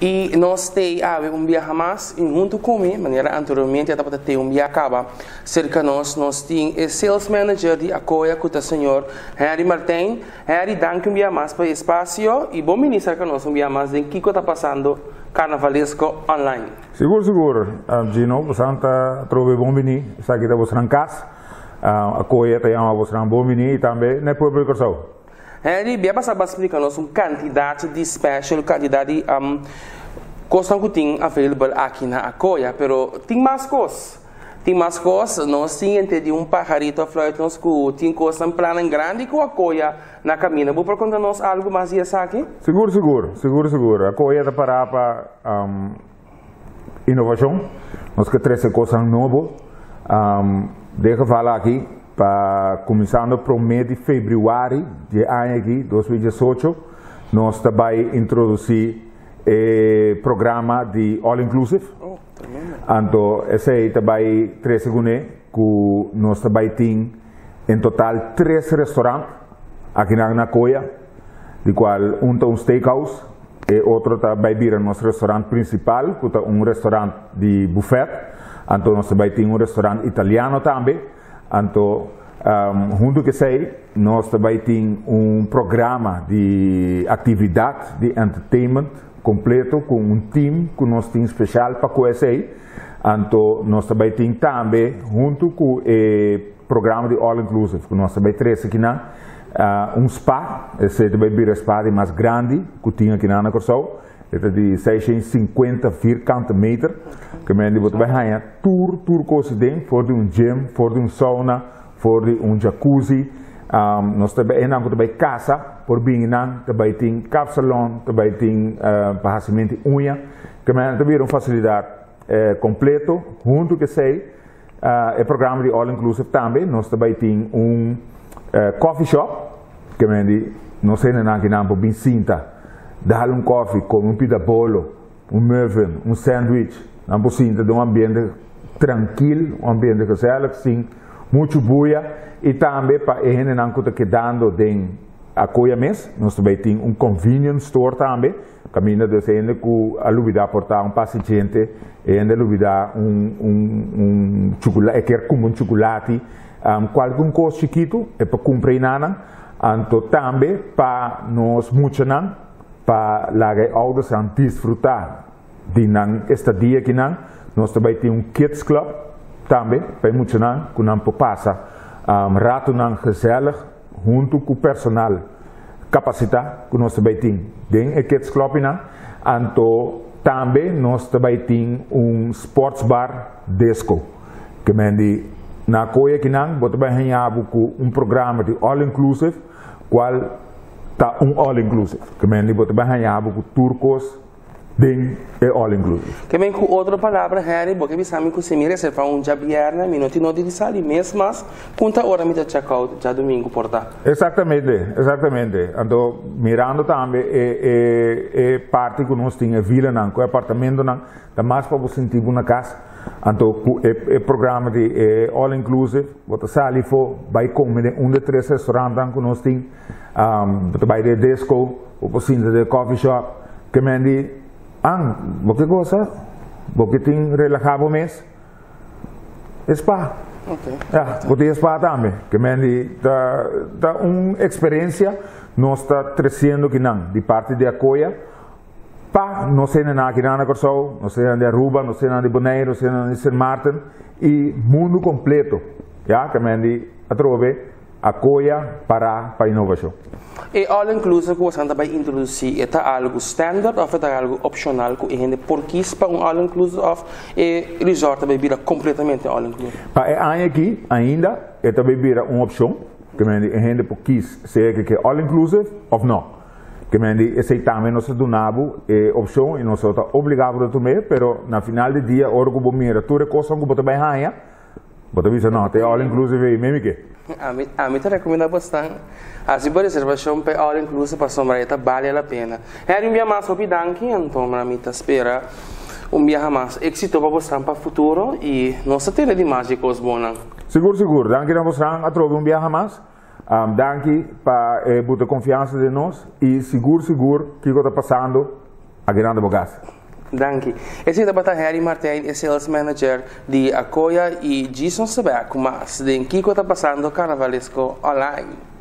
I nos tei awe un biaha mas i huntu ku mi, manera anteriormente a tabata tei un biaha kaba. Serka nos, nos tin e sales manager di Akoya ku ta señor Henry Martijn. Henry, danki un biaha mas pa e espasio i bon bini serka nos un biaha mas den Kiko Ta Pasando Karnavalesko Online. Sigur sigur, Gino, bosan ta atrobe bon bini. Esaki ta bosnan kas. Akoya ta yama bosnan bon bini i tambe na e pueblo di Kòrsou. Henry, bia pasa bo a splika nos un kantidat di special, kantidat di kosnan ku tin available aki na Akoya, pero tin mas kos. Tin mas kos, nos tin henter di un pajarito a fluit nos ku tin kosnan, plannan grandi ku Akoya na kaminda. Bo por konta nos algu mas di esaki? Sigur, sigur, sigur, sigur. Akoya ta pará pa inovashon. Nos ke trese kosnan nobo. Den geval aki, pa kuminsando promé di febrüari di e aña aki, 2018, nos ta bai introdusí e programa di All Inclusive. Anto esei ta bai trese kuné ku nos ta bai tin en total tres restorant akinan na Koya, di kual un ta un steakhouse, e otro ta bai bira nos restorant prinsipal ku ta un restorant di bufèt. Anto nos ta bai tin un restorant italiano tambe. Anto huntu ku esei nos ta bai tin un programa di aktividat di entertainment kompleto ku un team ku nos tin speshal pa ku esei. Anto nos ta bai tin tambe huntu ku e programa di all inclusive ku nos ta bai trese akinan un spa, esei ta bai bira e spa di mas grandi ku tin akinan na Kòrsou. E ta di 650 vierkante meter. Ke men di bo ta bai haña tur tur kos aden, for di un gym, for di un sauna, for di un jacuzzi. Nos ta bai esnan ku ta bai kasa por bini nan, ta bai tin kapsalon, ta bai tin pa hasimentu di uña. Ke men ta bira un fasilidat kompleto. Huntu ku esei e programa di all inclusive tambe nos ta bai tin un coffee shop ke men di nos hendenan kinan por bin sinta dal un koffie, kome un pida bolo, un muffin, un sandwich. Nan por sinta den un ambiente trankil, un ambiente gezellig sin muchu buya i tambe pa e hendenan ku ta kedando den Akoya mes nos ta bai tin un convenience store tambe. Kaminda dus hende ku a lubidá por ta un pasi djente, e hende a lubidá un un un chukula e kier kumpra un chukulati, kualke un kos chikitu e por kumpra einanan. Anto tambe pa nos muchanan pa laga e oudersnan disfrutá di nan estadia akinan, nos ta bai tin un kids club tambe pa e muchanan ku nan por pasa ratonan gezellig huntu ku personal kapasitá ku nos ta bai tin den e kids clubnan. Anto tambe nos ta bai tin un sports bar disco. Ke men di na koe akinan bo ta bai haña bo ku un programa di all inclusive kual ta un all inclusive. Ke men di bo ta bai haña bo ku tur kos den e all inclusive. Ke men ku otro palabra, Henry, bo ke bisa mi ku si mi reserva un djabièrnè mi no tin nodi di sali mes mas ku ta ora mi ta check out djadumingu por ta. Exactamente, exactamente. Anto mirando tambe e e e parti ku nos tin e vilanan ku e apartamentonan ta mas pa bo sinti bo na kas. Anto ku e e programa di e all inclusive bo ta sali afó bai kome den un de tres restaurantnan ku nos tin. Bo ta bai den disco, bo por sinta den coffee shop. Ke men di, An, bo ke gosa? Bo ke tin relaha bo mes? E spa. Ya, bo tin e spa tambe. Ke men di, ta, ta un experiencia nos ta treciendo kinan di parti di Acoya pa nos hendenan akinan na Kòrsou, nos hendenan di Aruba, nos hendenan di Boneiru, nos hendenan di Sint Maarten i mundu kompleto. Ya, ke men di atrobe Akoya pará pa inovashon. E all inclusive ku bosan ta bai introdusí e ta algu standard òf e ta algu opshonal ku e hende por kis pa un all inclusive òf e resort ta bai bira kompletamente all inclusive? Pa e aña aki ainda e ta bai bira un opshon, ke men di e hende por kis sea ke ke all inclusive òf no. Ke men di esei tambe nos ta duna bo e opshon i nos no ta obligá bo ta tum'é, pero na final di dia ora ku bo mira tur e kosnan ku bo ta bai haña, Bo ta bisa no, ta e all inclusive ei, memi ke? Ami, ami ta recomenda bosnan haci bo reservacion pa e all inclusive pasobra e ta bale la pena. Henry un bia mas hopi danki, anto mi ta spera un biaha mas exito pa bosnan pa futuro y nos ta tene di mas di cos bonnan. Sigur sigur, danki na bosnan atrobe un biaha mas. Danki pa e buta confiansa den nos y sigur sigur kico ta pasando. Aki na bo kas. Danki. Esei tabata Harry Martijn, e sales manager di Acoya, i Jason Sebek, mas den Kiko Ta Pasando Karnavalesko Online.